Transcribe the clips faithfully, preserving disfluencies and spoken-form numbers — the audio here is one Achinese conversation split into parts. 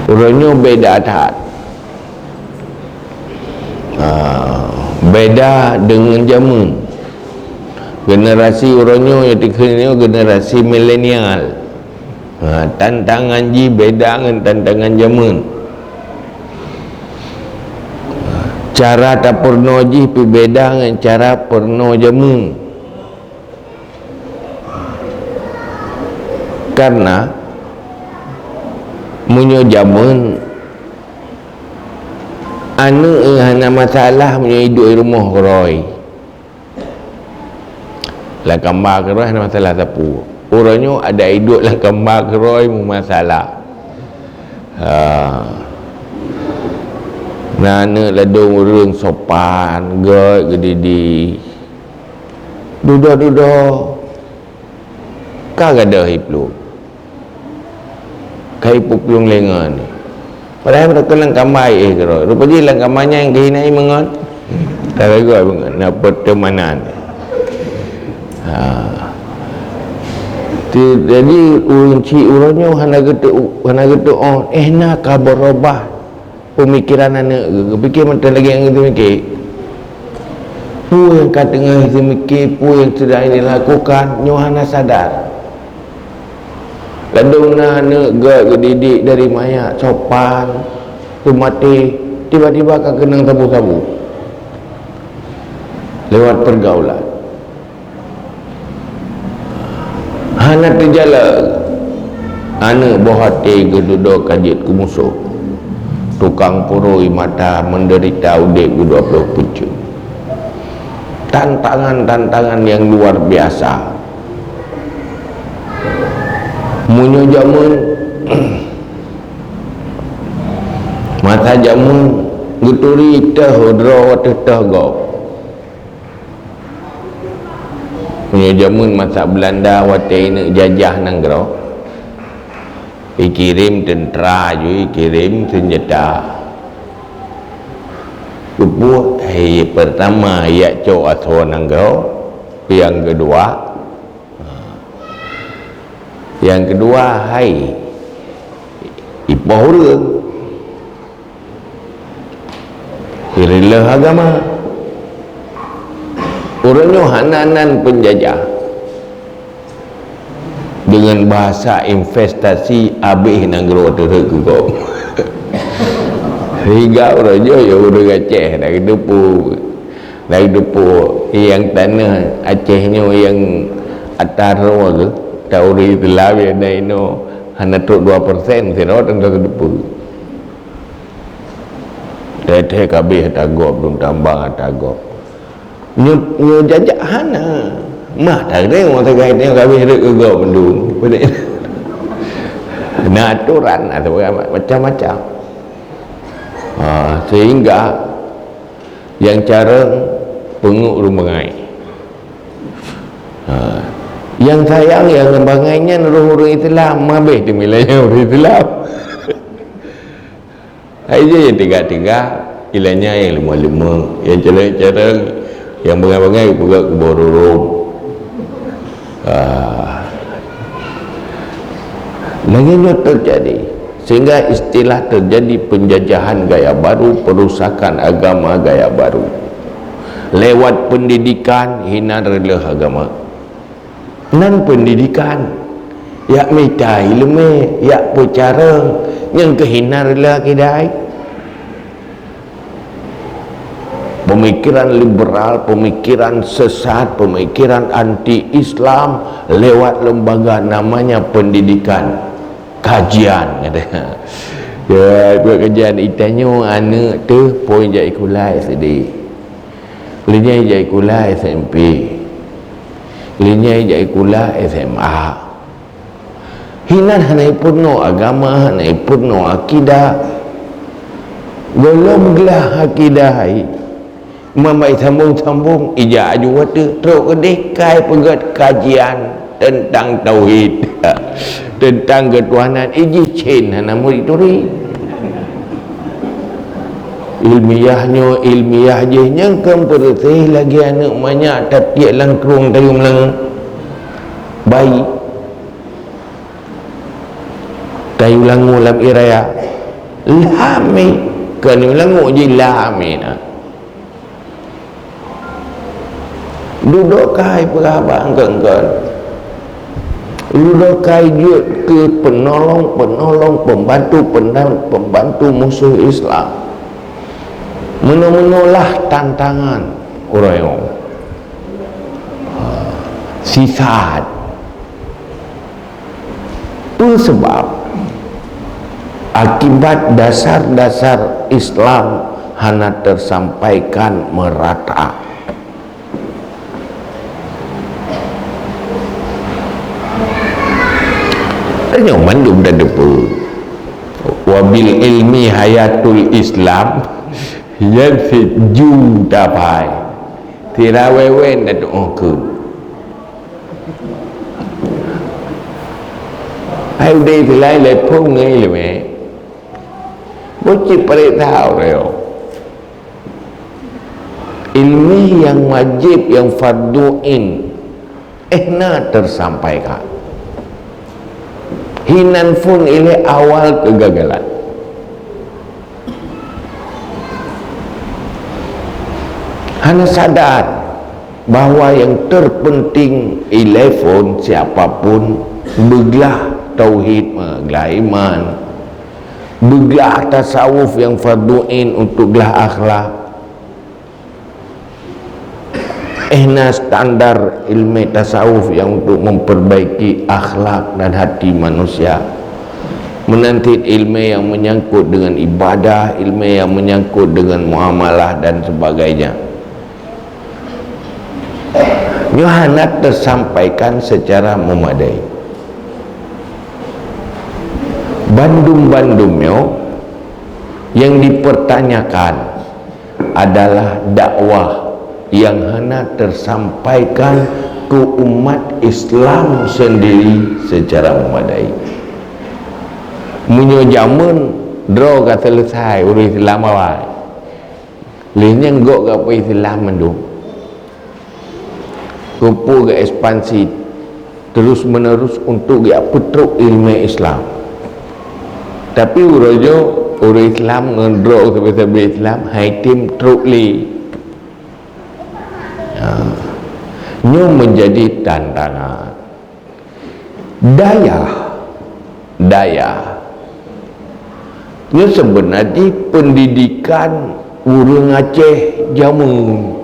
Uroe nyoe beda that. Ha, beda deungon jameun. Generasi uroe nyoe nyang dikheun nyoe generasi milenial. Ha, tantangan jih beda ngon tantangan jameun. Cara tapeurunoe jih pih beda ngon cara peurunoe jameun. Karena meunyoe jameun, aneuëk hana masalah meunyoe iduek i rumoh keudroe. Lam kamba keudroe hana masalah sapeue. Uroe nyoe adak iduek lam kamba keudroe meumasalah. Ha. Na aneuëk ladôm ureuëng sopan, gét, geudidik. Dudoe-dudoe ka gadôh iplueng. Ka ipuplueng lé ngon. Padahai meureuka lam kamba éh keudroe. Rupa jih lam kamba nyan keuhina i meungon. Taragoe meungon na pertemanan. Ha. Ti-, jadi ureuëng chik uroe nyoe hana geuteu-, hana geuteuôt, éh na ka beurubah. Peumikiran aneuëk geuh, geupike mantong lagée nyang geupike. Peue nyang ka teungoh geupike, peue nyang sedang dilakukan, nyoe hana sadar. Ladôm na aneuëk geuh geudidik dari manyak, sopan, teumaté, tiba-tiba ka keunong sabu-sabu lewat pergaulan. Hana teujalan. Aneuëk boh até geududoe ka jeuet keu musoh. Tukang purui mata menderita udeb geuh dua ploh puceueng. Tantangan-tantangan nyang luar biasa. Meunyoe jameun, masa jameun geuturi teuh droe teuh teuh gob. Meunyoe jameun masa Beulanda watée ineuk jajah nanggroe, ikirém teuntra ju, ikirém seunjata. Keupeue? Hai, peurtama, ijak cok asoe nanggroe, nyang keudua, Nyang keudua, hai ipoh ureuëng, ireuleuh agama. Ureuëng nyoe hana nan peunjajah. Deungon bahasa investasi, abéh nanggroe teuheuet keu gob. Sehingga ureuëng nyoe ya ureuëng Aceh dak geuteupeue. Laén teupeu nyang tanoh Aceh nyoe nyang atra droe geuh, ta ureuëng Islam nyang na inoe hana trok dua persen sidroe teuntèe teupeu. Teuntèe kabeh atra gob, lôn tambang atra gob. Nyoe, nyoe jajak hana. Mah tareng ureuëng sagai nyoe kabeh rhot keu gob mandum. Na atoran, na macam-macam. Ha, sehingga Nyang carông peungeuet ureuëng bangai. Ha. Nyang sayang nyang bangai nyan roh ureuëng Islam, mabeh teumilai nyang ureuëng Islam. Hai je nyang teuga-teuga, ilanya nyang leumah-leumah, nyang carông-carông, nyang bangai-bangai peugah keu boh rurung. Ah. Lagèe nyoe teujadi, sehingga istilah teujadi penjajahan gaya baru, perusakan agama gaya baru. Lewat pendidikan, hina reuleuh agama. Nan pendidikan, jak mita ileumèe, jak peucarông, nyang keuh hina reuleuh akidah. Pemikiran liberal, pemikiran sesat, pemikiran anti-Islam lewat lembaga namanya pendidikan, kajian, katanya. Ya, buat kajian, itanyoe aneuk teuh phôn jak sikula S D. Lheuh nyan jak sikula S M P. Lheuh nyan jak sikula S M A. Hinan hana ipeurunoe agama, hana ipeurunoe akidah. Gohlom glah akidah hai. Mamai sambong-sambong, ijak aju watèe trok keudeh kai peugöt kajian teuntang tauhid, teuntang keutuhanan, ijih cen hana murit turi. Ilmiah nyoe, ilmiah jih nyang keu peureuséh lagèe aneuk manyak tatiek lam krueng tayue meulangö. Bayi. Tayue langö lam ie raya. Lhami, kon meulangok jih lhami na. Dudoe keuhai peurahaba engkon-kon. Dudoe keuhai jeuet keu peunolong-peunolong, pembantu-pembantu musoh Islam. Meunoe-meunoe lah tantangan uroe nyoe. Sisaat. Peue sabab? Akibat dasar-dasar Islam hana teusampaikan meurata. Tanyoe mandum tateupeue, "Wa bil ilmi hayatul Islam", nyan cit ju tapai. Sira wewen tatu'oh keu. Hai udeb silai lé phon ngon ileumèe. Beucit paréksa uroe nyoe. Ilmu nyang wajéb, nyang fardu ain, eh, na teusampaikan. Hinan phon ilèe awal keugagalan. Hana sadar bahwa nyang terpenting ilèe phon siapa pun beuglah tauhid, beuglah iman, beuglah tasawuf nyang fardu ain untuk glah akhlak. Eh, na standar ilmu tasawuf nyang untuk memperbaiki akhlak dan hati manusia. Meunan cit ilmu nyang menyangkut dengan ibadah, ilmu nyang menyangkut dengan muamalah dan sebagainya. Nyoe hana tersampaikan secara memadai. Bandum-bandum nyoe yang dipertanyakan adalah dakwah yang hana tersampaikan ke umat Islam sendiri secara memadai. Meunyoe jameun droe ka selesai ureueng Islam awai, lheueh nyan gok ka peuislam mandum. Kupu geuekspansi terus-menerus untuk geupeutrok ileumèe Islam. Tapi uroe nyoe ureueng Islam ngon droe sabe-sabe Islam hai tem trok lé. Ha. Nyoe menjadi tantangan. Dayah, dayah. Nyoe seubeuna jih pendidikan ureueng Aceh jameun.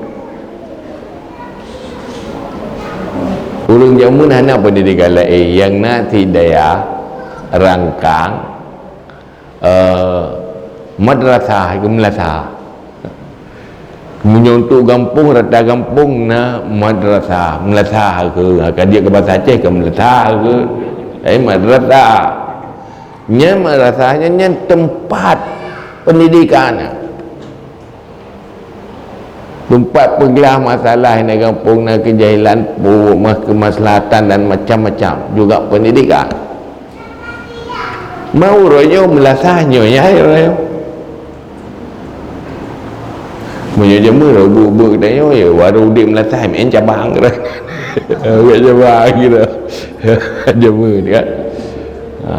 Ureueng jameun hana pendidikan laén, nyang na cit dayah rangkang, eh, madrasah, ke meulasah. Meunyoe untuk gampông, rata gampông na madrasah, meulasah ke, ka jeuet keu basa Aceh ke meulasah ke, eh, madrasah. Nyan madrasah nyan, nyan teumpat pendidikan. Teumpat peuglah masalah na gampông, na keujahilan, pu-, ma-, keumaslahatan dan macam-macam juga pendidikan. Ma uroe nyoe meulasah nyoe, ya, ya, uroe nyoe. Meunyoe jameun, bu-, bu-, geutanyoe, ya, baru udeb meulasah, meu'en cabang, gitu. Bukan cabang, gitu. Jameun, kan? Ha.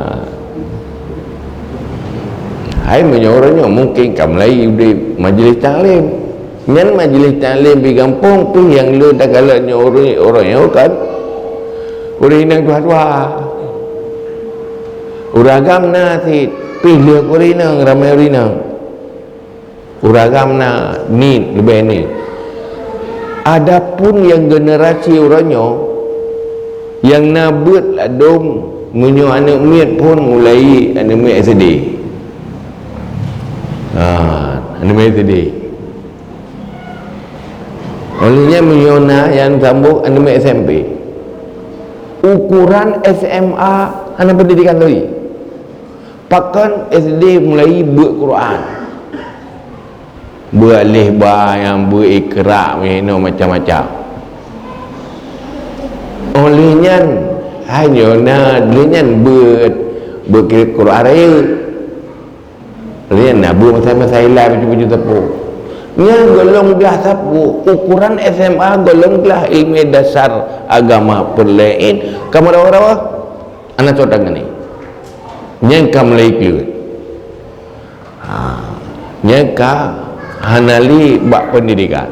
Hai, meunyoe uroe nyoe, mungkin ka mulai udeb majlis taklim. Nyan majlis taklim di gampông pih nyang le takalon nyoe ureueng, ureueng nyoe kan ureueng inong tuha-tuha. Ureueng agam na cit, pih lheueh ureueng inong, ramé ureueng inong. Ureueng agam na nit, leubeh nit. Adapun nyang generasi uroe nyoe, nyang na beuet ladôm, meunyoe aneuk miet phon mulai aneuk miet S D. Ha, aneuk miet S D. Óh lheueh nyan meunyoe na nyang sambông aneuk miet S M P. Ukuran S M A hana pendidikan lagi. Pakon S D mulai beuet Quran. Beuet alif ba nyang beuet Iqra, meuhinoe macam-macam. Óh lheueh nyan, hai nyoe na lheueh nyan beuet, beuet Quran rayeuk. Rian na bu masa-masa ilai baju-baju sapu. Nyan golom glah sapu, ukuran S M A golom glah ilmu dasar agama peureulèe, ka meurawa-rawa. Aneuk cot tangan ni. Nyan ka mulai kleuet. Nyan ka hana lé bak pendidikan.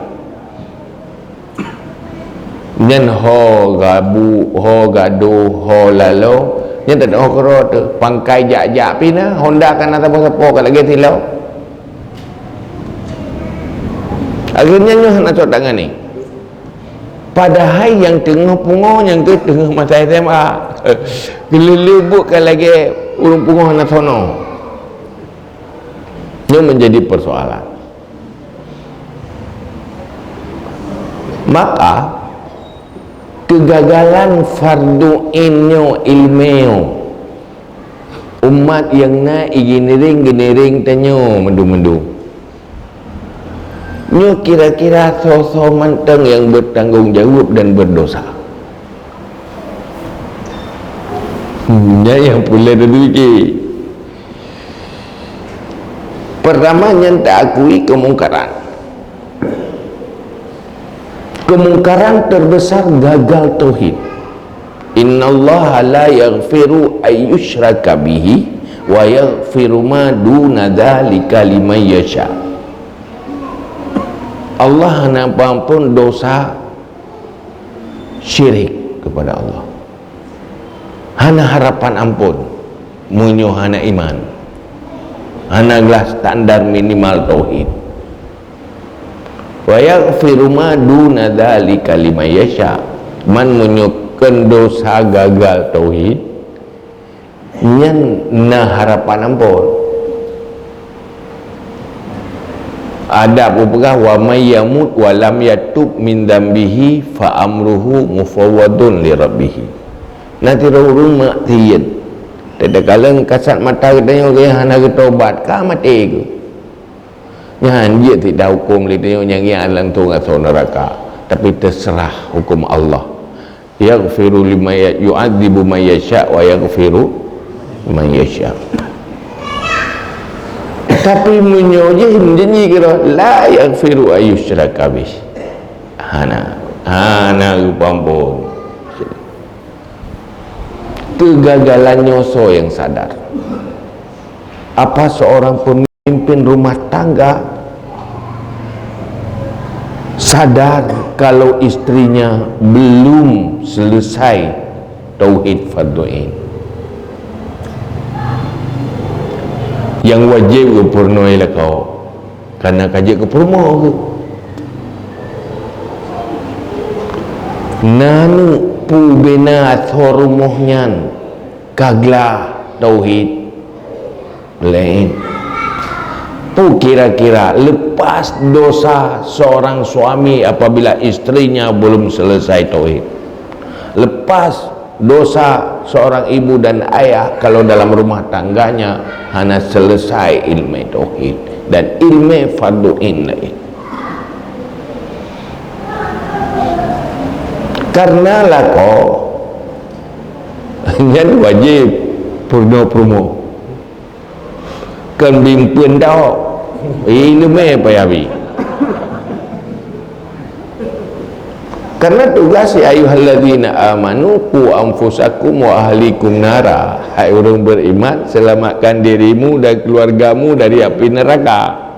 Nyan ho gabu, ho gadoh, ho lalo, nyan teungoh keudroe teuh. Pangkai jak-jak pih na, honda ka na sapo-sapo ka lagèe silau. Akhirnya nyoe hana cok tangan ni. Padahai nyang teungoh pungo nyang keu teungoh masa S M A. Geuleuleubut ka lagèe ureueng pungo hana sono. Nyoe menjadi persoalan. Maka, kegagalan fardu ain nyoe ilmu nyoe, umat nyang na i geuneureng-geuneureng tanyoe mandum-mandum. Nyoe kira-kira soe-soe mantong nyang bertanggung jawab dan berdosa. Nyan nyang peureulèe tapike. Pertama, nyan taakui kemungkaran. Kemungkaran terbesar gagal tauhid. Innallaha la yaghfiru ayyushraka bihi wa yaghfiru ma duna dzalika liman yasha. Allah hana peuampon dosa syirik kepada Allah. Hana harapan ampon meunyoe hana iman. Hana glah standar minimal tauhid. Wa yaghfiru ma duna dzalika liman yasha. Man meunyoe keu dosa gagal tauhid, nyan na harapan ampon. Adab geupeugah, "Wa may yamut wa lam yatub min dzambihi fa amruhu mufawwadun li rabbih." Na sidroe ureueng maksiet, takalon kasat mata geutanyoe gaya hana geutobat, ka maté geuh. Nyan jeuet sit tahukôm lé tanyoe nyang nyan langsông asoe neuraka. Tapi teuseurah hukôm Allah. Yaghfiru liman ya-, yu'adzibu man yasya wa yaghfiru man yasya. Tapi meunyoe jih janji kira, la yaghfiru ayyusyraka bih. Hana, hana geupeuampôn. Kegagalan nyoe soe nyang sadar? Apa seorang pemimpin rumah tangga sadar kalau istrinya belum selesai tauhid fardu ain? Nyang wajéb geupeurunoe lakoe, karena ka jeuet keu peurumoh geuh. Na neuk peue bina asoe rumoh nyan ka glah tauhid? Laén. Peue kira-kira lepas dosa seorang suami apabila istrinya belum selesai tauhid? Lepas dosa seorang ibu dan ayah kalau dalam rumah tangganya hana selesai ilmu tauhid dan ilmu fardu ain laén. Karena lakoe nyan wajéb peurunoe peurumoh. Kon bimpeuen tawök. Ileumé payah bi. Karena tugas, "Ya ayyuhalladzina amanu qu anfusakum wa ahlikum nara." Hai ureuëng beriman, selamatkan dirimu dan keluargamu dari api neraka.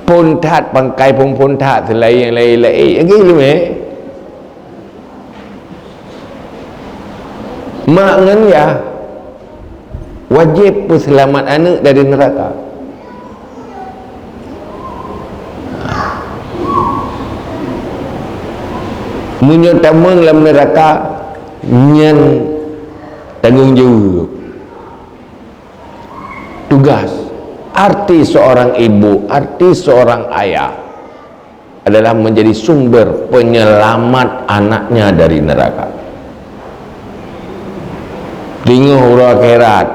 Phon that, pangkai phon-phon that, seulaén nyang laén-laén, lagée ileumé. Mak ngon yah wajéb peuseulamat aneuëk dari neuraka. Meunyoe tamong lam neuraka, nyan tanggong jaweueb. Tugas, arti seorang ibu, arti seorang ayah adalah menjadi sumber penyelamat anaknya dari neraka. Teungoh uroe akhirat,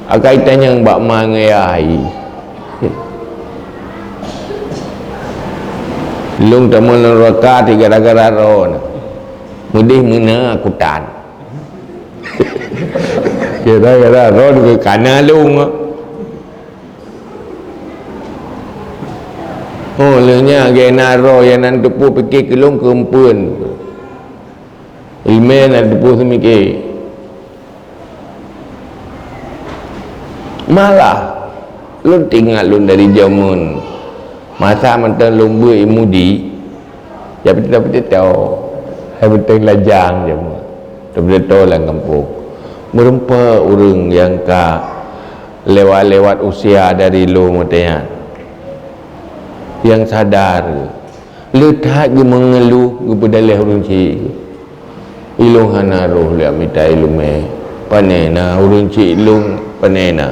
akai tanyong bak ma ngon yah, "Lôn tamong lam neuraka teuh gara-gara droeneuh. Meudeh meunan kutan." Gara-gara droeneuh kana lôn. Oh, lheueh nyan gena droe nyang na teupeu pike keu lôn keumpeuen. Ileumé na teupeu seumike. Malah, lôn teuingat lôn dari jameun masa mantong lôn beuet i Mudi, ya beutôi-beutôi, hai mantong lajang jameun, beutôi-beutôi lam gampông. Meurumpok ureuëng nyang ka lewat-lewat usia dari lôn meuteunyan, nyang sadar, le that geumeungeuluh geupeudaleh ureuëng chik. Ilôn hana roh lé mita iéleumé. Pané na ureuëng chik lôn, pané na.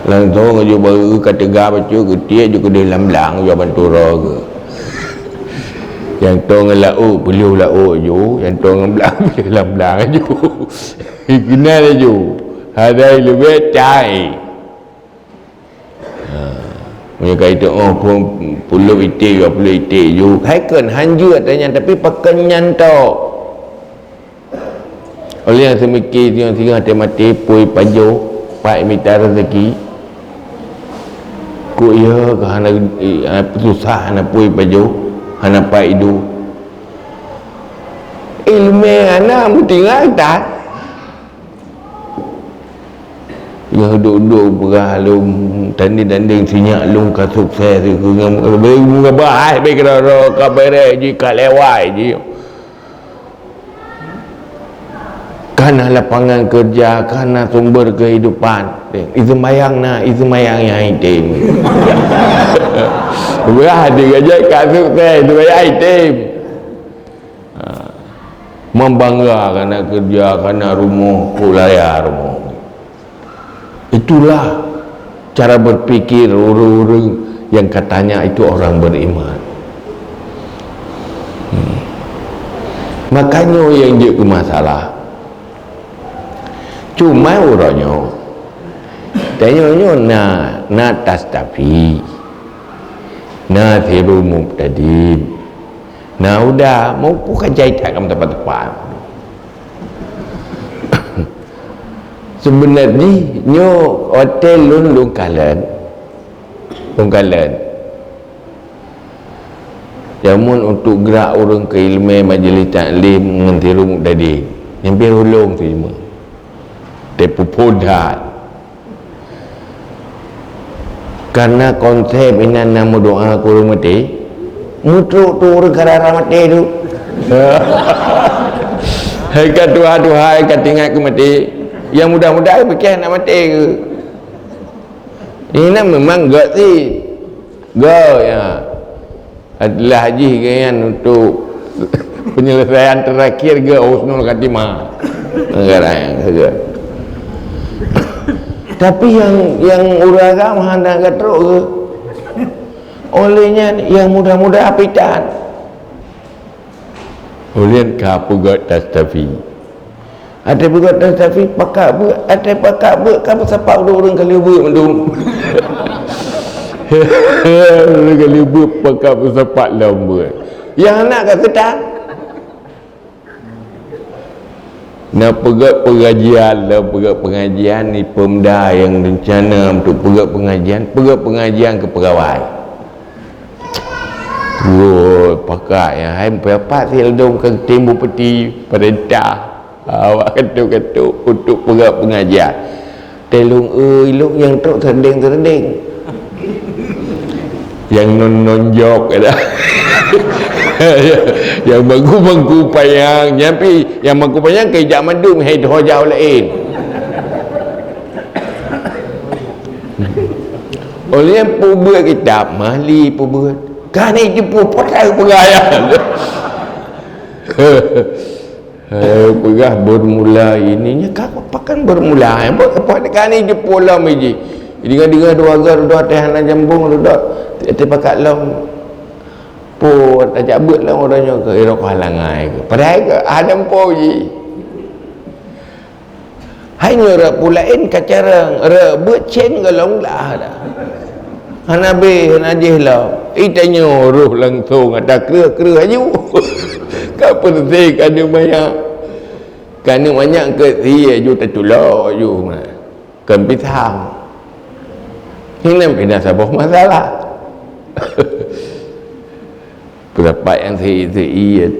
Langsông aju baru ka teuga bacut geutiek ju keudeh lam blang, ju bantu roh geuh. Nyang tong lauk, peuleuh lauk aju, nyang tong blang, peuleuh lam blang aju. Keunan aju. Hana iéleumé tai. Ha. Meunyoe ka itu, oh, puluh, puluh iték, dua puluh iték ju. Hai kon, hanjeuet ata nyan, tapi pakon nyan tok. Oleh nyang seumiki singoh-singoh teuh maté, pui pajoh, pat mita rezeki. Kok iya ka hana, eh, susah hana pui pajoh, hana pat iduek. Iéleumé hana meutinggai that. Nyang duek-duek peugah lôn, tandeng-tandeng sinyak lôn ka sukses, keu ngon, bahai, bèk keudroe-droe, ka beureh jih, ka lewat jih. Ka na lapangan keureuja, ka na sumber keuhidupan. Iseumayang na, iseumayang nyang item. Peugah di gajah ka sukses, iseumayang item. Ha. Membangga kana keureuja, kana rumoh, kok laya rumoh. Itulah cara berpikir orang-orang yang katanya itu orang beriman. Hmm. Makanya yang jeuet keu masalah. Cuma uroe nyoe, tanyoe nyoe na, na Tastafi, na Sirul Mubtadin, na Huda, meupeu ka jai that lam teumpat-teumpat. Seubeuna jih nyoe watèe lôn, lôn kalon, lôn kalon. Jameun untuk gerak ureueng keu ileumèe majlis taklim ngon Sirul Mubtadin. Nyang pih ulôn tu cuma. Teupeu that. Karena konsep inan na meudoa keu ureueng maté, meutrok tu ureueng ka rara maté tu. Hai ka tuha-tuha, hai ka teuingat keu maté. Nyang muda-muda, hai piké hana maté keu. Inan memang gèt sih. Gèt, ya. Adalah jih gèt nyan untuk penyelesaian terakhir gèt husnul khatimah. Neugara nyang saja. Tapi nyang, nyang ureueng agam hana geutrok geuh. Oleh nyan nyang muda-muda pitan. Ulôn ka peugöt Tastafi. Até peugöt Tastafi, pakat beuet, até pakat beuet ka meusapat ureueng-ureueng ka lheueh beuet mandum. Ureueng ka lheueh beuet pakat meusapat lom beuet. Nyang hana ka seutang. Na peugöt pengajian, lom peugöt pengajian, di Pemda nyang rencana untuk peugöt pengajian, peugöt pengajian keu peugawai. Woi, pakat nyan, hai, peue pat si Ladôm ka geutem bupeuti, peurintah. Awak keutok-keutok untuk peugöt pengajian. Teulông, oi, lôn nyang trok seurdeng-seurdeng. Nyang non-non job, kata. Nyang bangku-bangku panyang, nyang pi, nyang bangku panyang keu jak mandum, hai, ho jauh laén. Oleh peubeuet kitab, mali peubeuet. Kani jipeuputai peugaya. Eh, peugah bermula ini, nya ka pakan bermula. Apa, apa kani jipeupulang iji. Dengar-dengar dua ga rudok teh hana jambung rudok. Teh pakat lom. Po tajak beuet lom uroe nyoe keu irok halangai keu. Padahai keu hana po ji. Hai nyoe rot peue laén ka carông, rot beuet cen golom glah dah. Hana beh, hana jih lom. Itanyoe roh langsong ata kreueh-kreueh aju. Ka peureuseh keuneuk manyak. Keuneuk manyak keu sie aju tatulok aju mah. Kon pisang. Hinan pih na saboh masalah. Peusapat nyang sie-sie,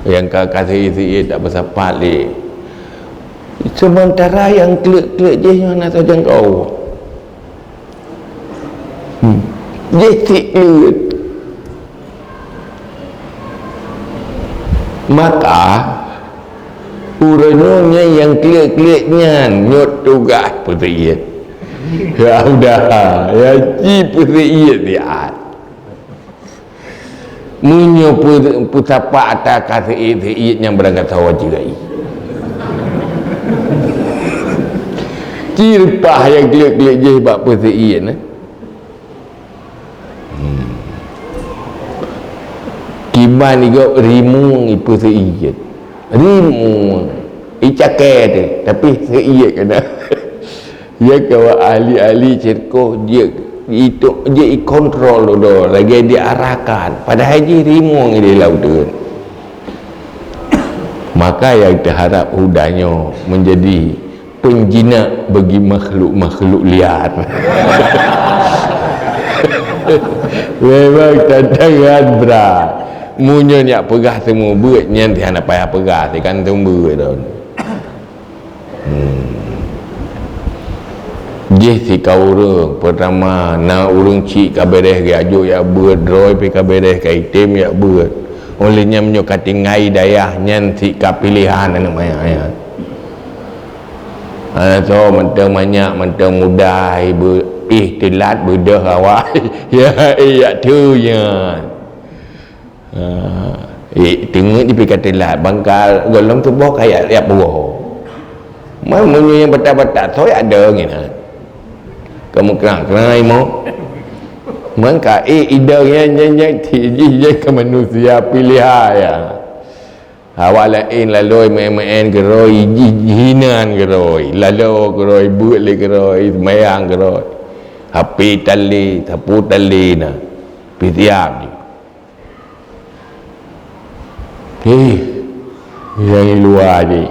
nyang ka, ka sie-sie tak peusapat lé. Seumantara nyang kleuet-kleuet jih nyoe hana tajangkau. Hmm. Jih cit kleuet. Maka, uroe nyoe nyan nyang kleuet-kleuet nyan nyoe tugaih peuseuiet. Ya udah, ya ci peuseuiet siat. Meunyoe peu-, peusapat ata ka seuiet-seuiet nyang beurangkat sawa jeuet. Ci reupah nyang glek-glek jih bak peuseuiet, eh. Hmm. Kiban igob rimueng ipeuseuiet. Rimueng. Icakée teuh, tapi seuiet keunan. Ya kawa ahli-ahli sirkoh jeuet itu jeuet ikontrol dudoe lagée diarahkan, padahai jih rimueng di laut teun. Maka nyang teuharab huda nyoe meunjadi peunjinak bagi makhluk-makhluk liar. Memang tantangan brat. Meunyoe nyak peugah seumeubeuet nyan hana payah peugah, sikan seumeubeuet lom. Hmm. Jih sika ureuëng, peurtama na ureuëng chik ka beureh geujok jak beuet, droe pih ka beureh ka item jak beuet. Óh lheueh nyan meunyoe ka tinggai dayah nyan sika pilehan aneuëk manyak nyan. Hana soe mantong manyak, mantong muda, ibe-, ih teulat beudôh awai. Ya, eh, jak teu nyan. Ha, eh, teungeut jih pih ka teulat, bangka gohlom tuboh ka jak, jak puwoe. Man meunyoe nyang batat-batat, soe jak dong nyan? Kamu keurang-keurang imo. Man ka, eh, idong nyan, nyan, nyan, jih, nyan ka manusia pilehan ya. Awak laén laloi meu'en-meu'en keudroe, jih hinan keudroe, laloe keudroe, beuet lé keudroe, seumayang keudroe. H P tan lé, sapu tan lé na. Pih siab jih. Heh, nyang di luwa jih.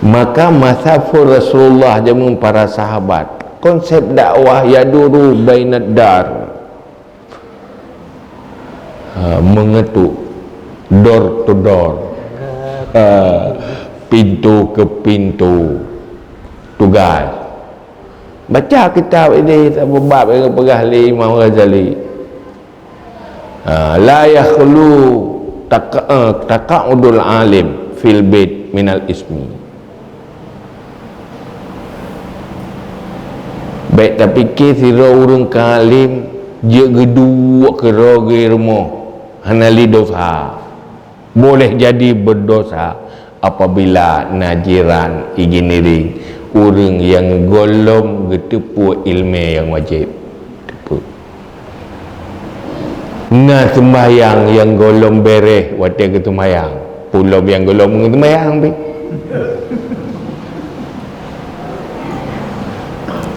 Maka masa phon Rasulullah jameun para sahabat, konsep dakwah yaduru bainad dar. Ha, meungetuk door to door. Ha, pintu ke pintu. Tugaih. Baca kitab ini, saboh bab nyang geupeugah lé Imam Ghazali. Ha, la yakhlu taqa-, eh, taqa'udul alim fil bait minal ismi. Bék tapike sidroe ureuëng ka além jeuet geuduek keudroe geurumoh hana lé dosa. Boleh jadi berdosa apabila na jiran, engineering, ureuëng nyang gohlom geuteupeue iéleumé nyang wajéb. Teupeue. Na seumbahyang nyang gohlom beréh watée geuseumbahyang, peulom nyang gohlom geuseumbahyang pih.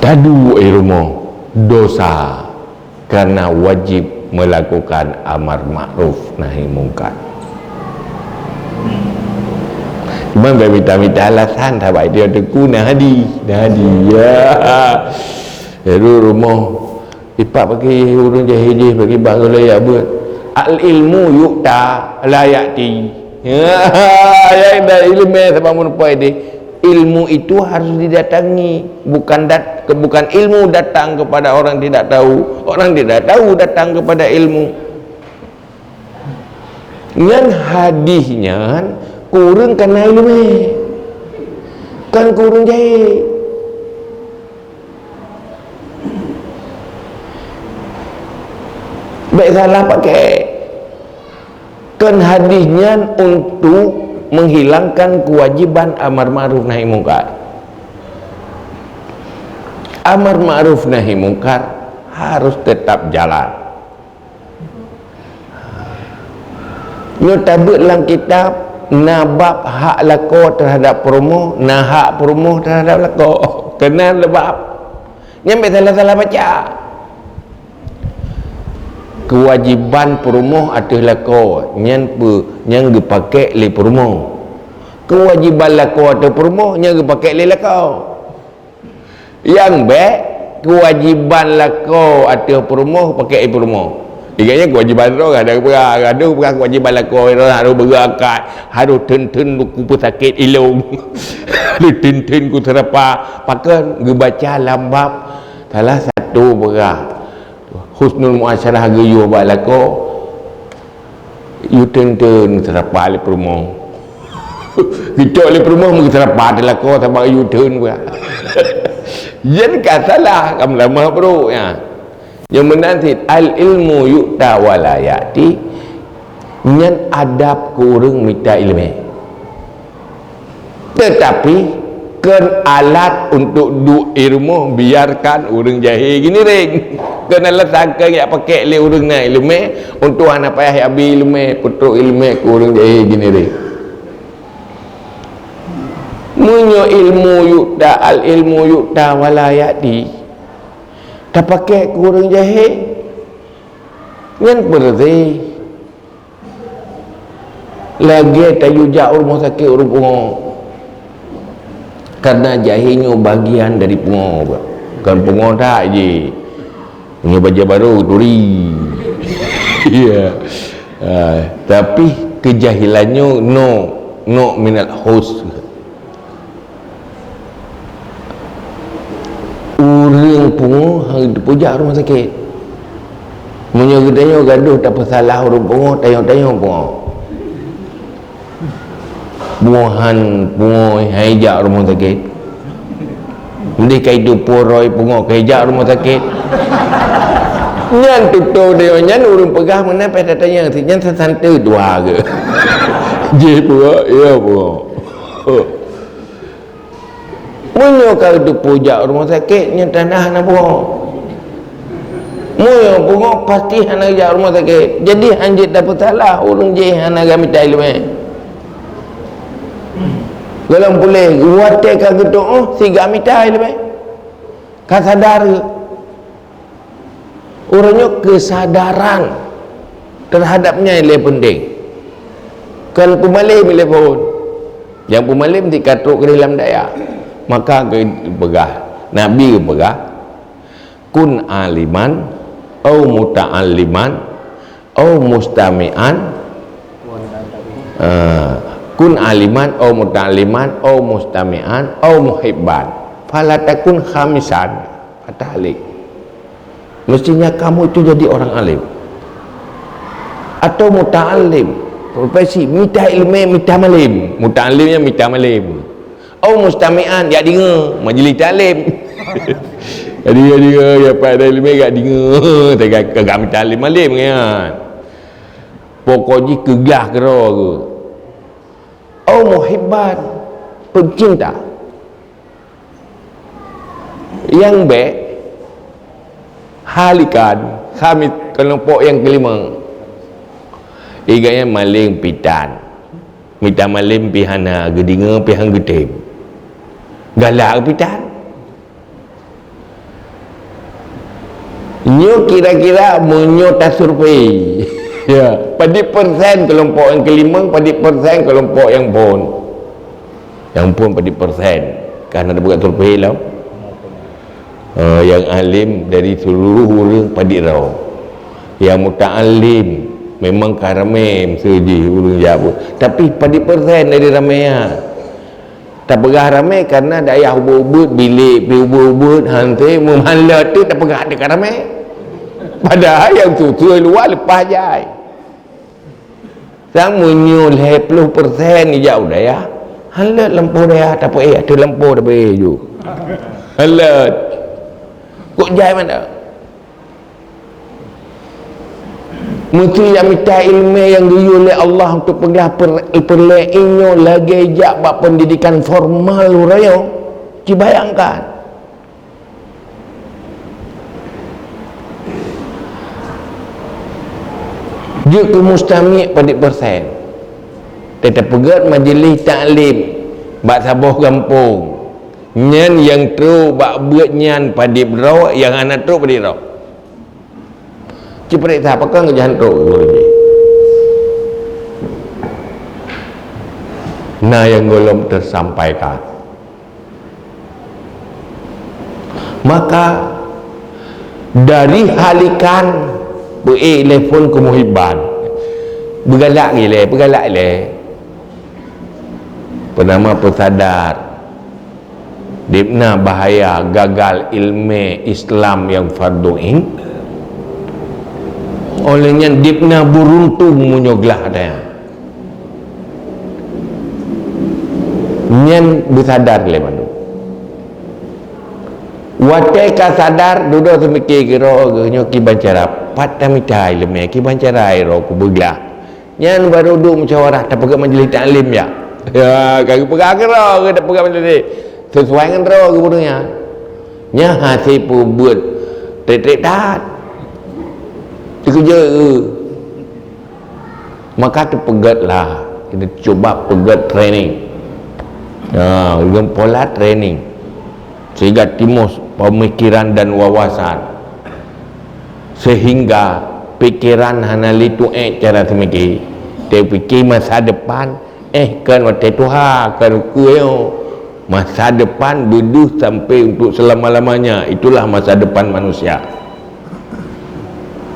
Taduek i rumoh dosa. Karena wajib melakukan amar ma'ruf nahi mungkar. Cuma bak mita-mita alasan, sahabat dia teungku na hadis, na hadis. Ya. Lalu rumoh, ipak bagi ureuëng jahil jih bagi bang ulai ya buat. Al ilmu yu'ta la ya'ti. Ya, ya dah ilmu sama merupai deh. Ilmu itu harus didatangi, bukan dat-, bukan ilmu datang kepada orang tidak tahu, orang tidak tahu datang kepada ilmu. Nyan hadis nyan kureueng kana iéleumé, kan kureueng jahé. Bék salah pakai. Kan hadis nyan untuk menghilangkan kewajiban amar ma'ruf nahi mungkar. Amar ma'ruf nahi mungkar harus tetap jalan. Nyoe tabeuet lam kitab na bab hak lakoe terhadap peurumoh, na hak peurumoh terhadap lakoe. Keunan le bab. Nyan bék salah-salah baca. Kewajiban peurumoh ateueh lakoe nyan peu-, nyan geupakék lé peurumoh. Kewajiban lakoe ateueh peurumoh nyan geupakék lé lakoe. Nyang bék, kewajiban lakoe ateueh peurumoh pakék lé peurumoh. Ingat nyan kewajiban droe, gadôh peugah, gadôh peugah kewajiban lakoe droe, harôh beurangkat, harôh theun-theun ku peusakét ilong. Harôh theun-theun ku seurapa, pakon geubaca lam bab salah satu peugah husnul muasyarah geuyue bak lakoe, yue theun-theun seurapa lé peurumoh. Geucok lé peurumoh meuseurapa teuh lakoe sabab yue theun peugah. Nyan ka salah, ka meulamah brôk nyan. Nyang meunan cit, al ilmu yu'ta wa la ya'ti, nyan adab keu ureuëng mita iéleumé. Teutapi, kon alat untuk duek i rumoh biarkan ureuëng jahé giniréng. Kon alasan keu jak pakèk lé ureuëng na iéleumé untuk hana payah abi iéleumé, peutrok iéleumé keu ureuëng jahé giniréng. Meunyoe ilmu yu'ta, al ilmu yu'ta wa la ya'ti, tapakèk keu ureuëng jahé, nyan peureuté lagée tayue jak u rumoh sakét ureuëng pungo. Karena jahé nyoe bagian dari pungo, bukan pungo that jih. Pungo bajée barô turi. Ya. Ah, tapi keujahilan nyoe no, no minal hus. Ureuëng pungo hana teupeu jak rumoh sakét. Meunyoe geutanyoe gadôh tapeusalah ureuëng pungo, tanyoe-tanyoe pungo. Pungo han, pungo hai jak rumoh sakét. Meudeh kai teupeu roh pungo kai jak rumoh sakét. Nyan tutoe deungon nyan ureuëng peugah meunan pih tatanyong, si nyan sasante dua geuh. Jih pungo, iya pungo. Meunyoe ka teupeu jak rumoh sakét, nyan tanda hana pungo. Meunyoe pungo, pasti hana jak rumoh sakét. Jadi, hanjeuet tapeusalah ureuëng jih hana geumita iéleumé. Golom puléh, watée ka geutuoh, si geumita iéleumé. Ka sadar geuh. Uroe nyoe keusadaran teuhadap nyan lé peunteng. Kon peumalém lé phon. Nyang peumalém di ka trok keudeh lam dayah. Maka geupeugah, Nabi geupeugah, "Kun aliman, au muta'alliman, au mustami'an." Ah, "Kun aliman, au muta'alliman, au mustami'an, au muhibban. Fala takun khamisan." Atau alik. Mestinya kamu itu jadi orang alim. Atau muta'allim. Profesi mita iéleumé, mita malém. Muta'allim nyan mita malém. Au mustami'an, jak deungoe, majlis taklim. Jadi, jadi, ya, pada iéleumé jak deungoe, teuka, teuka mita iéleumé malém nyan. Pokok jih keugah keudroe geuh. Au muhibban, peucinta. Nyang bék, halikan, khamis, keulompok nyang keulimong. Iga nyan malém pih tan. Mita malém pih hana, geudeungoe pih han geutem. Galak pih tan. Nyoe kira-kira meunyoe tasurvei. Ya, padit persen keulompok nyang keulimong, padit persen keulompok nyang phon. Nyang phon padit persen. Ka na tapeugah survei lom. Eh, nyang alim dari seluruh ureuëng padit droe. Nyang muta'allim memang ka ramé miseue jih ureuëng jak bu-, tapi padit persen dari ramé nyan. Tapeugah ramé karena dayah ubit-ubit, bilék pih ubit-ubit, han tém meuhan lé teuk tapeugah teuka ramé. Padahai nyang susah luwa leupah jai. Sang meunyoe lhée ploh persen ijak u dayah, han lé lampôh dayah tapeuéh, ateueh lampôh tapeuéh ju. Han lé. Kok jai mantong? Meuseuti nyang mita iéleumé nyang geuyue lé Allah untuk peugah per-, peureulée inyoe lagée jak bak peundidikan formal uroe nyoe. Ci bayangkan. Jeuet keu mustami' padit persen. Teuka peugét majelis taklim bak saboh gampông. Nyan nyang trok bak beuet nyan padit droe, nyang hana trok padit droe. Ci peuriksa, pakon geujahan trok geuh jih. Na nyang gohlom teusampaikan. Maka, dari halikan Peuék lé phon keu Muhibban. Beugalak ilée, beugalak ilée. Peunama peusadar dibna bahaya gagal ilmé Islam nyang fardhu ain. Óh lheueh nyan dibna beuruntung meunyoe glah daya. Nyan beusadar lé mandum. Watée ka sadar, dudoe teumike keudroe geuh nyoe kiban cara, pat tamita ileumé, kiban cara droe kubeuglah. Nyan barô duek musyawarah tapeugah majlis taklim ya. Ya, ka geupeugah keudroe geuh tapeugah majlis. Sesuai ngon droe geuh bunoe nyan. Nyan hase peubuet trek-trek that. Teukeujot geuh. Maka teupeugét lah, kita cuba peugét training. Ha, dengan pola training. Sehingga timus pemikiran dan wawasan. Sehingga pikiran hana lé tuék cara seumike. Teupike masa depan, eh, kan watée tuha, kan ukeue nyoe. Masa depan beudeuh sampai untuk selama-lamanya. Itulah masa depan manusia.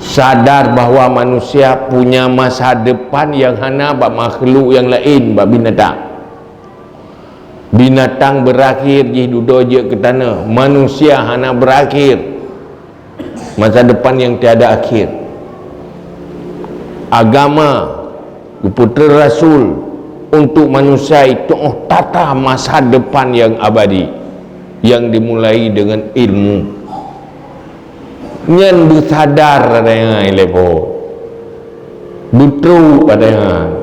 Sadar bahwa manusia punya masa depan yang hana bak makhluk yang lain, bak binatang. Binatang berakhir jih dudoe jeuet keu tanoh, manusia hana berakhir. Masa depan yang tiada akhir. Agama geupeutreun rasul untuk manusia itu tata masa depan yang abadi yang dimulai dengan ilmu. Nyan beusadar padahai lé po. Beutrok padahai.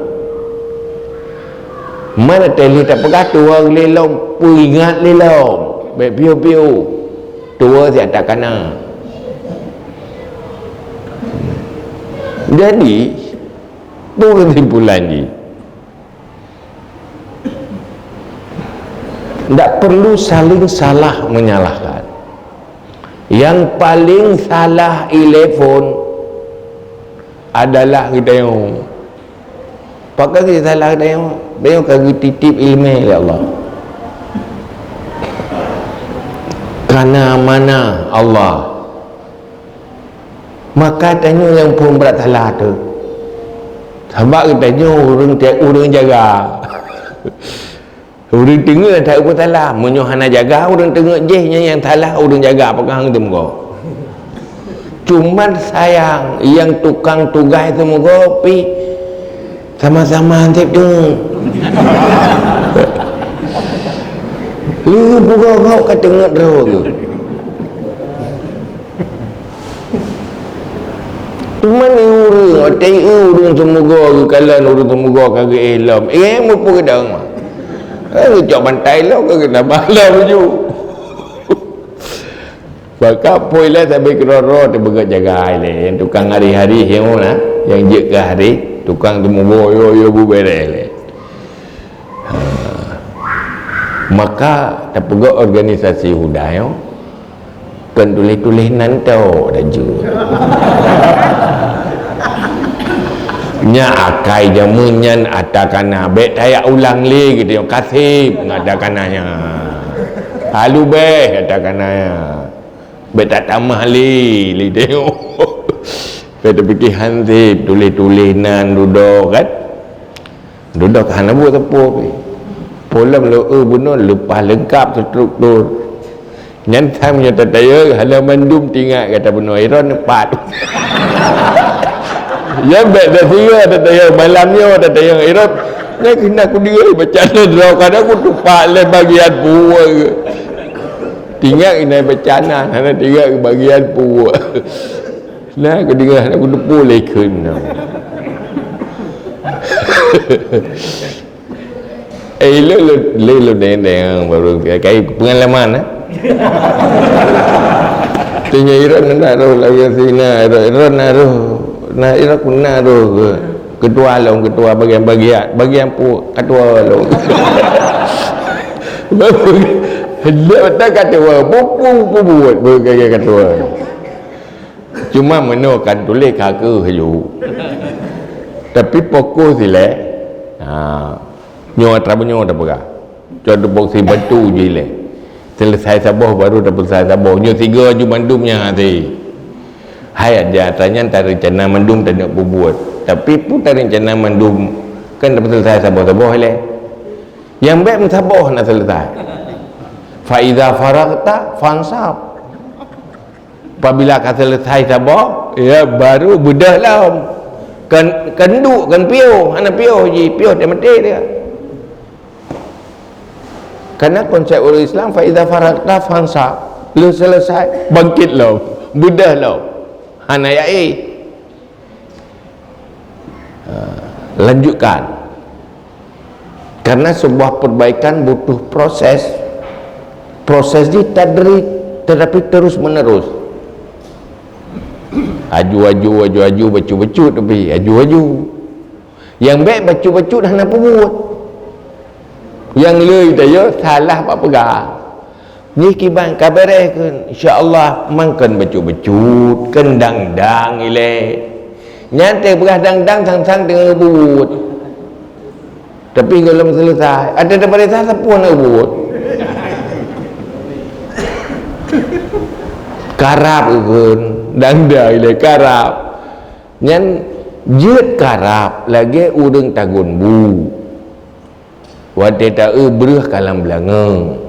Mana teuh lé tapeugah tuha lé lom, peuingat lé lom. Bék piôh-piôh. Tuha siat takana. Jadi, peue keusimpulan jih? Ndak perlu saling salah menyalahkan. Yang paling salah ilée phon adalah geutanyoe. Pakon geutanyoe salah geutanyoe? Geutanyoe ka geutitip ileumé lé Allah. Kana mana Allah. Maka tanyoe nyang phon brat salah tu. Sabab geutanyoe ureuëng tiep ureuëng jaga. Ureuëng teungeut that peusalah. Meunyoe hana jaga ureuëng teungeut jih nyan nyang salah ureuëng jaga pakon han teumeugöt. Cuman sayang, nyang tukang tugaih teumeugöt pih sama-sama hanséb teungeut. Lheueh bugoe-goe ka teungeut droe geuh. Teuma ureuëng, watée ureuëng teumeugöt geukalon ureuëng teumeugöt ka geuéh lom. Eh, mupeue geudong mah. Eh, geucok bantai lom, ka geutamah lom ju. Maka poi lé sabe keudroe-droe teubeugét jaga ilée. Tukang hari-hari nyoe na, nyang jeuet keu hari, tukang teumeugöt yo-yo bubéréh lé. Ha. Maka tapeugöt organisasi huda nyoe, kon tuléh-tuléh nan tok laju. Nyan akai jameun nyan ata kana, bék tajak ulang lé geutanyoe, kaseb ngon ata kana nyan. Alu béh ata kana nyan. Bék tatamah lé, lé tanyoe. Bék tapike hanséb, tuléh-tuléh nan dudoe kan. Dudoe ka hana buet sapeue pih. Polom lo eu bunoe leupah leungkap struktur. Nyan tham nyoe tatayeu hana mandum tingat gata bunoe iron pat. Ya bék dah singoh tatayeu malam nyoe tatayeu iron. Nyan keunan kudeungoe baca droe kadang kutupak lé bagian buet. Tingat inai baca nan, hana tingat bagian buet. Nah, kudeungoe hana kuteupeu lé kheun. Eh, ilôn, lôn, lôn, lôn deng-deng baru kai pengalaman, eh. Tanya Iran na roh lagi sini, Iran, Iran na roh, na Iran pun na roh ke. Ketua lôn, ketua bagian-bagian, bagian pu ketua lôn. Baru hendak tak ketua, buku, buku buat, baru ketua. Cuma meunoe kan tuléh ka keuh laju. Tapi fokus ilée. Ha. Nyoe atra meunyoe tapeugah. Cok teuboksi batu ju ilée. Selesai saboh baru tapeuselesai saboh. Nyoe tiga ju mandum nyan hase. Hai aja, tanyan tareuncana mandum tanyoe peubuet. Tapi peue tareuncana mandum, kan tapeuseuleusoe saboh-saboh ilée. Nyang bék meusaboh na seuleusoe. "Fa iza faraghta fansab." Apabila ka seuleusoe saboh, ya, baru beudôh lom. Kan, kan duek, kan piôh, hana piôh jih, piôh teumaté dia. Karena konsep ureuëng Islam, "Fa iza faraghta fansab." Lheueh seuleusoe, bangkit lom, beudôh lom. Hana yaé. Ha, lanjutkan. Karena sebuah perbaikan butuh proses. Proses jih tadrij, tetapi terus menerus. Aju-aju, aju-aju, bacut-bacut, tapi aju-aju. Nyang bék bacut-bacut hana peubuet. Nyang le tanyoe salah bak peugah. Nyoe kiban ka beureh kheun, insya Allah, man kheun bacut-bacut, kheun dang-dang ilée. Nyan teupeugah dang-dang sang-sang teungoh buet. Tapi gohlom seuleusoe, ada daripada sapeue na buet. Karab kheun, dang-dang ilée karab. Nyan jeuet karab lagée ureuëng tagun bu. Watée ta-eu breueh ka lam beulangöng.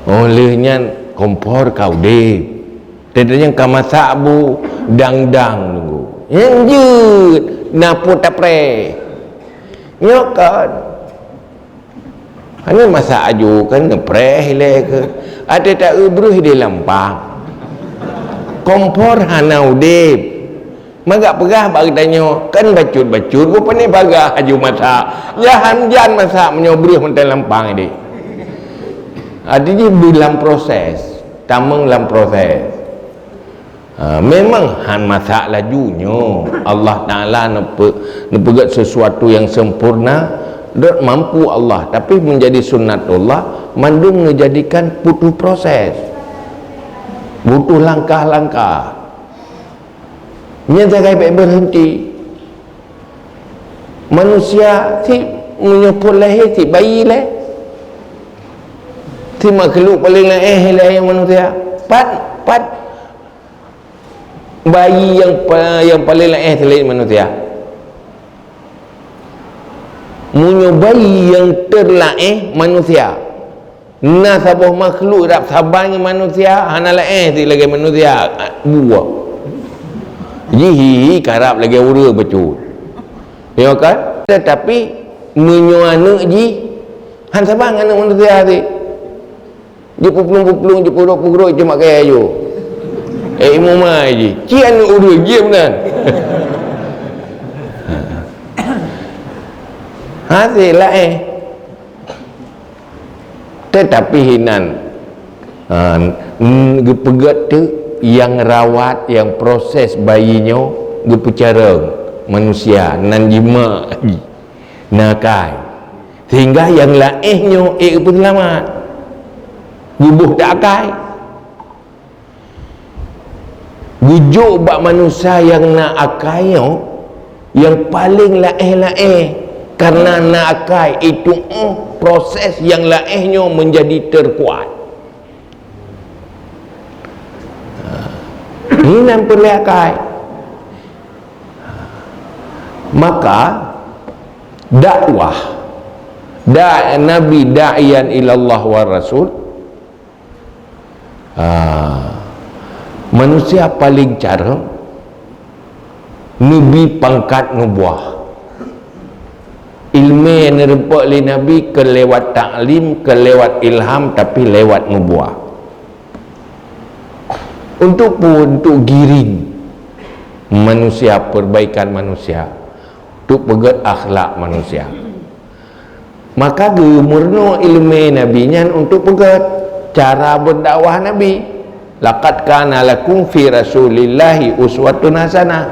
Óh lheueh nyan kompor ka udeb. Teuntée nyang ka masak bu dang-dang nunggu. Nyan jeuet na peue tapreh. Nyoe kan. Hana masak aju kan neupreh ilée keu. Watée ta-eu breueh di lampang. Kompor hana udeb. Magak peugah bak geutanyoe, kan bacut-bacut, beu pane bagah aju masak. Nyan han jan masak meunyoe breueh mantong lampang ideh. Arti jih beu lam proses, tamong lam proses. Ha, memang han masak laju nyoe. Allah Taala neupe-, neupeugét sesuatu yang sempurna, dot mampu Allah, tapi menjadi sunnatullah, mandum neujadikan butuh proses. Butuh langkah-langkah. Nyan sagai bék berhenti. Manusia si meunyoe phon lahé si bayi lé. Si makhluk paling laéh lé manusia. Pat, pat bayi nyang pa-, nyang paling laéh selain manusia. Meunyoe bayi nyang teulaéh manusia. Na saboh makhluk rab saban ngon manusia, hana laén sit lagée manusia, buah. Jih hi karab lagée ureuëng bacut. Ya kan? Tetapi meunyoe aneuëk jih, han saban ngon aneuëk manusia sit. Jipeuplung-peuplung, jipeurok-peurok, jimat kayée aju. Eh, imeumai jih. Ci aneuëk ureuëng, jih meunan. Hase laén. Tetapi hinan, ha, n-, geupeugét teuk nyang rawat, nyang proses bayi nyoe geupeucarông manusia, nan jimak jih, na akai. Sehingga nyang laéh nyoe ék geupeuseulamat, geuboh taakai. Geujok bak manusia nyang na akai nyoe, nyang paleng laéh-laéh, kareuna na akai, itu, eh, proses nyang laéh nyoe menjadi terkuat. Ini nan peureulée akai. Maka, dakwah, da-, Nabi da'iyan ilallah wa rasul, Ah, manusia paleng carông neubi pangkat nubuah. Ileumé nyang neurumpok lé Nabi keu lewat taklim, keu lewat ilham, tapi lewat nubuah. Untuk peue? Untuk giring manusia, perbaikan manusia, untuk peugét akhlak manusia. Maka geumeurunoe ileumé Nabi nyan untuk peugét cara beudakwah Nabi. "Laqad kana lakum fi Rasulillahi uswatun hasanah."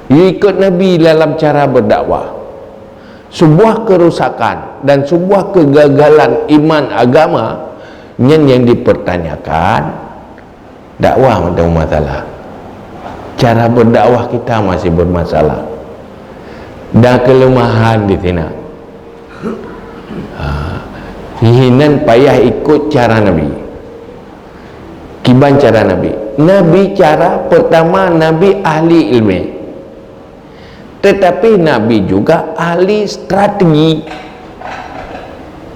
Ikot Nabi dalam cara beudakwah. Sebuah kerusakan dan sebuah kegagalan iman agama nyan nyang dipertanyakan. Dakwah mantong masalah. Cara berdakwah kita masih bermasalah. Dan kelemahan di sini. Ha. Hinan payah ikut cara Nabi. Kiban cara Nabi. Nabi cara pertama, Nabi ahli ilmu. Tetapi Nabi juga ahli strategi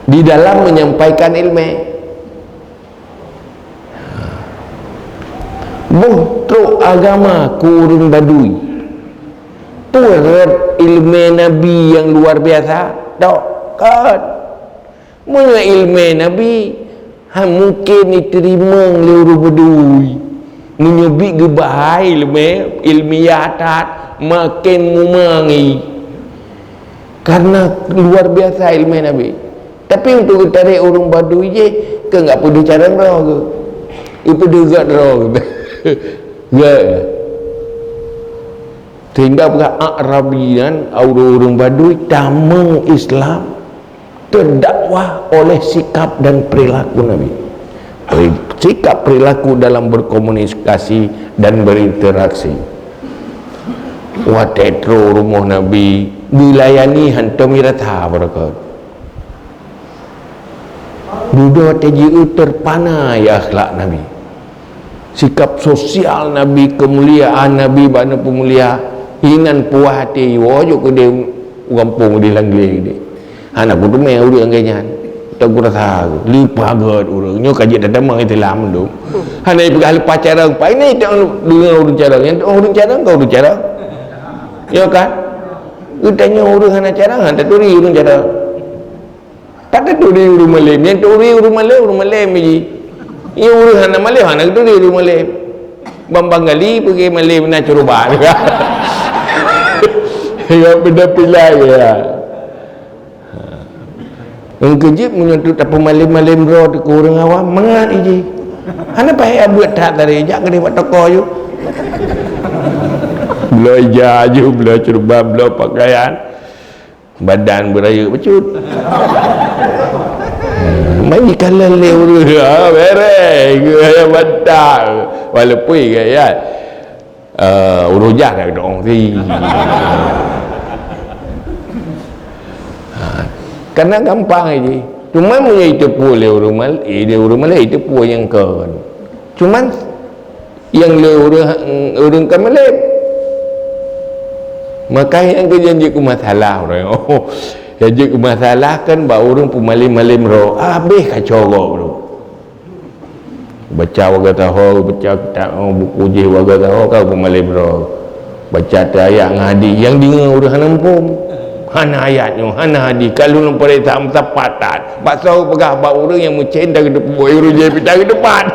di dalam menyampaikan ilmu. Boh trok agama keu ureuëng badui. Peue rot ilmu Nabi nyang luar biasa? Tok, kon. Meunyoe ilmu Nabi, ha, mungken jiteurimong lé ureuëng badui. Meunyoe bit geuba hai ilmu, ilmiah that, maken mumangi. Karena luar biasa ilmu Nabi. Tapi untuk geutarek ureuëng badui jih, keu enggak peudeuh carông droe geuh. Ipeudeuh gak droe geuh. Gak. Sehingga peugah Arabi nyan, ureuëng-ureuëng badui tamong Islam terdakwah oleh sikap dan perilaku Nabi. Peri-, sikap perilaku dalam berkomunikasi dan berinteraksi. Watée trok rumoh Nabi, dilayani hantom irasa beureukat. Dudoe watée jieu terpana ya akhlak Nabi. Sikap sosial Nabi, kemuliaan Nabi bak na peumulia, inan puah até iwoe jok keudeh u gampông di Langleng deh. Hana kuteumé ureuëng lagée nyan. Tak kurasa, lipah gét ureuëng. Nyoe ka jeuet tatamong Islam tu. Hana ipeugah leupah carông, pai ni tak deungoe ureuëng carông. Nyang ureuëng carông ka ureuëng carông. Ya kan? Geutanyoe ureuëng hana carông, hana taturi ureuëng carông. Pat taturi ureuëng malém, nyang taturi ureuëng malém, ureuëng malém ji. Iya ureuëng hana malém, hana taturi ureuëng malém. Bang Bangali pergi malém na curuban. Ya beda pilai ya. Engkejit meunyoe tapeumalém-malém droe teuka ureuëng awam, mangat iji. Hana payah buet that tadi, jak keudeh bak toko aju. Bloe ija aju, bloe curuban, bloe pakaian. Badan beurayeuk bacut. Mai kalon lé ureuëng, ha, bereng, gaya bantang. Walaupun gaya, eh, ureuëng jah dah doong si. Ha, karena gampang aja. Cuma meunyoe itu pun lé ureuëng mal-, eh, lé ureuëng malém, itu pun nyang kon. Cuman nyang lé ureuëng, ureuëng ka malém. Maka nyang keu janji keu masalah ureuëng. Oh, janji keu masalah kan bak ureuëng peumalém-malém droe. Habéh kacau gob tu. Baca waga taho, baca kitab, oh, buku jih waga taho ka peumalém droe. Baca teu ayat ngon hadis, nyang deungoe ureuëng hana muphom. Hana ayat nyoe, hana hadis. Ka lôn peuriksa meusapat that. Bak saboh peugah bak ureuëng nyang meucen dak geuteupeue ureuëng jih pita geutepat.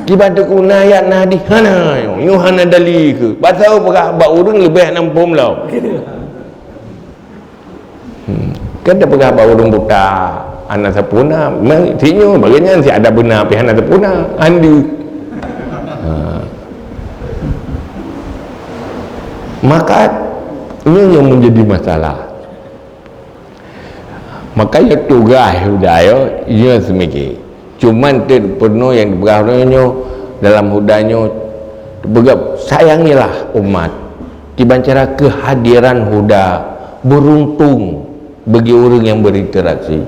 Kiban teukuna ayat na hadis hana, nyoe hana dalil keu. Basa peugah bak ureuëng leubeh hana muphom lom. Hmm. Kan tapeugah bak ureuëng buta, hana sapeue na, meutinyoe bagaih nyan si ada beuna pih hana sapeue na, andu. Ha. Maka nyoe yang menjadi masalah. Maka nyoe tugaih Huda nyoe, nyoe seumike. Cuman teuk peunoh nyang dipeugah nyoe dalam Huda nyoe, dipeugah, "Sayangilah umat." Kiban cara keuhadiran Huda, beruntung bagi ureuëng nyang berinteraksi.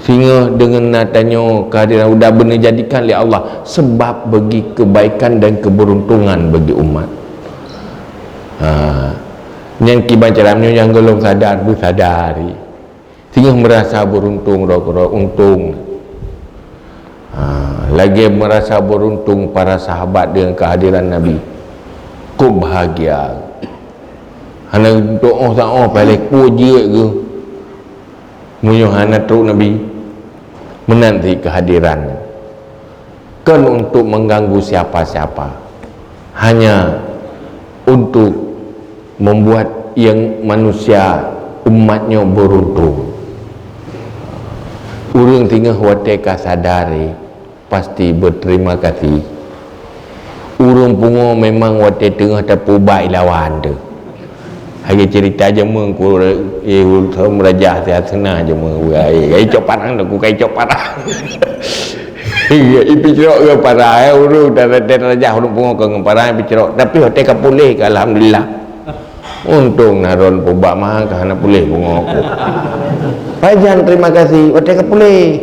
Sehingga deungon na tanyoe keuhadiran Huda beuneuh jadikan lé Allah sebab bagi kebaikan dan keberuntungan bagi umat. Ha. Nyan kiban cara meunyoe nyang gohlom sadar, beusadari. Singoh meurasa beuruntung, droe keudroe untung. Ha, lagée meurasa beuruntung para sahabat deungon keuhadiran Nabi. Kok bahagia. Hana doa saoh paléh ku jeuet geuh. Meunyoe hana trok Nabi, meunan cit keuhadiran. Kon untuk mengganggu siapa-siapa. Hanya untuk membuat yang manusia umat nyoe beruntung. Ureuëng singoh watée ka sadari, pasti berterima kasih. Ureuëng pungo memang watée teungoh tapeubat lawan tu. Lagée cerita jameun ku, eh, ulôn raja siat seuna jameun, wah, eh, kai cok parang dah, ku kai cok parang. Ipicrok ke parang, eh, ureuëng dan, dan raja ureuëng pungo ke ngon parang ipicrok. Tapi watée ka puléh ke, alhamdulillah. Untung na droen peubat mahang ka hana puléh pungo ku. Pajan terima kasih, watée ka puléh.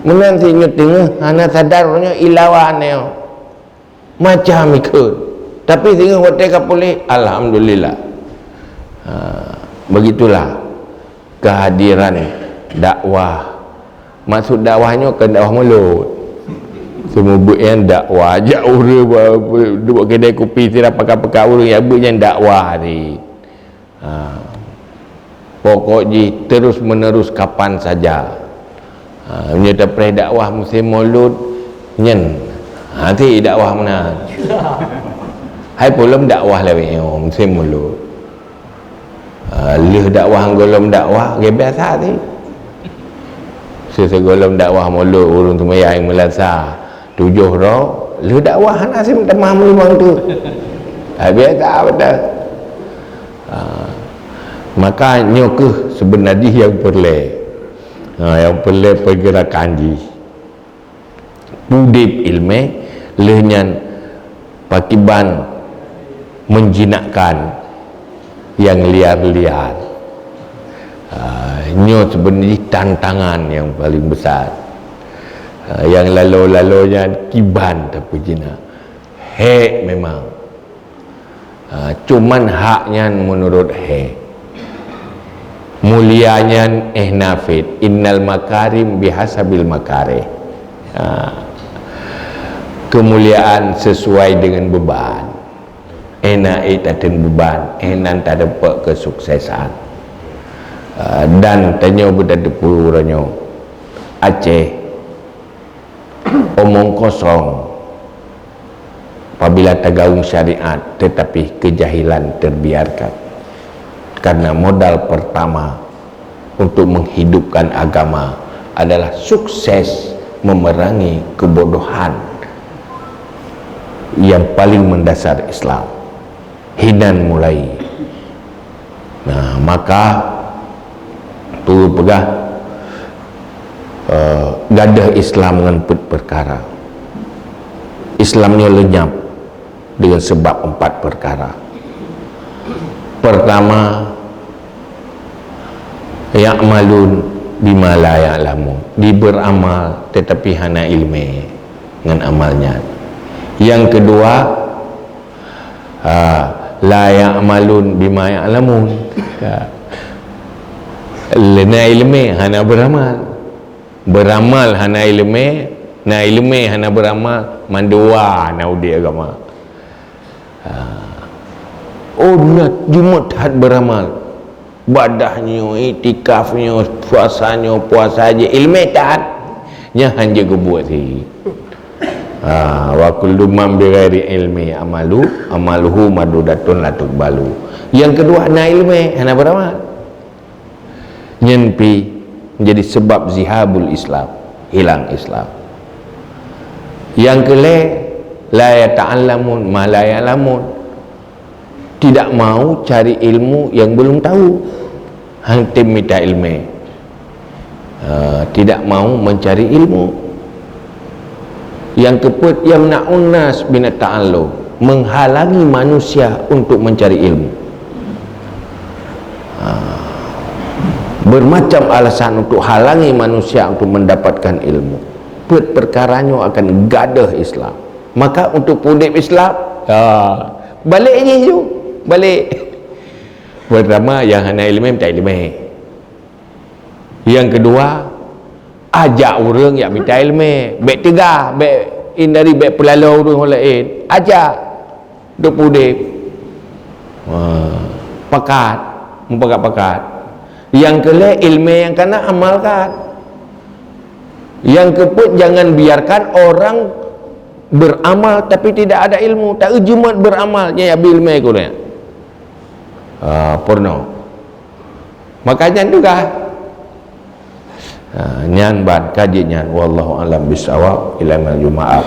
Meunan si nyoe teungoh hana sadar nyoe ilawan nyoe. Macam ikheun. Tapi singoh watèe ka puléh, alhamdulillah. Ha, begitulah kehadiran dakwah. Maksud dakwah nyoe kon dakwah mulod. Seumeubeuet nyan dakwah, jak ureueng ba-, ba-, duek kedai kupi sira pakat-pakat ureueng jak beuet nyan dakwah teuh. Ha. Pokok jih terus menerus kapan saja. Ha, meunyoe tapreh dakwah musém mulod nyan. Ha, ti dakwah meunan. Hai pulom dakwah lawét nyoe musém mulod. Ha, lheueh dakwah gohlom dakwah, ge biasa ti. Seuseugohlom dakwah mulod ureueng seumayang meulasa. Tujoh droe, lheueh dakwah hana sép tamah meulimong tu. Hai biasa beutôi. Ha. Maka nyoe kheueh seubeuna jih nyang peureulèe. Ha, nyang peureulèe peugerakan jih. Udép ileumèe lheueh nyan pakiban menjinakkan nyang liar-liar. Ha, nyoe seubeuna jih tantangan nyang paleng besar. Ha, nyang lalo-lalo nyan kiban tapeujinak. Hék memang. Ha, cuman hak nyan meunurot hék. Mulia nyan éh nafit. Innal makarim bihasabil makarih. Ha. Keumuliaan sesuai dengan beban. Éh na ék tateun beban, éh nan tadeunpok keusuksesan. Ah, dan tanyoe beutateupeue uroe nyoe, Aceh, omong kosong apabila tagaung syariat, tetapi kejahilan terbiarkan. Karena modal pertama untuk menghidupkan agama adalah sukses memerangi kebodohan yang paling mendasar Islam. Hinan mulai. Nah, maka peue peugah, eh, gadôh Islam ngon peuet peukara. Islam nyoe leunyap dengan sebab empat perkara. Pertama, ya'malun bima la ya'lamun. Diberamal tetapi hana ileumèe ngon amal nyan. Yang kedua, ha, la ya'malun bima ya'lamun. Ha. Na ileumèe hana beramal. Beramal hana ileumèe, na ileumèe hana beramal, mandua na udép agama. Ha. Oh, na jimat that beramal. Ibadah nyoe, iktikaf nyoe, puasa nyoe, puasa jih, ileumèe that. Nyan han jeuet geubuet sit. Ha, wa kullu man bighairi ilmi amalu, amaluhu mardudatun la tuqbalu. Yang kedua, na ileumèe, hana beramal. Nyan pih menjadi sebab zihabul Islam, hilang Islam. Yang keulhèe, la yata'allamun ma la ya'lamun. Tidak mau cari ilmu yang belum tahu. Hang tem mita ileumèe. Ha, tidak mau mencari ilmu. Yang keupeuet, yamna'un nas minat ta'allum, menghalangi manusia untuk mencari ilmu. Ha, bermacam alasan untuk halangi manusia untuk mendapatkan ilmu. Peuet peukara nyoe akan gadôh Islam. Maka untuk peudép Islam, ha, balek jih ju, balek. Pertama, nyang hana ileumèe, mita ileumèe. Yang kedua, ajak ureueng jak mita ileumèe, bèk teugah, bèk hindari, bèk peulalo ureueng laén. Ajak, dok peudép. Ha, pakat, mupakat-pakat. Yang keulhèe, ileumèe nyang kana amalkan. Yang keupeuet, jangan biarkan orang beramal tapi tidak ada ilmu. Tak jimat beramal, nyan abi ileumèe guna. Ha, purno. Maka nyan tugaih. Ha, nyan ban ka jeuet nyan. Wallahu a'lam bissawab. Ila yaumil jumaah.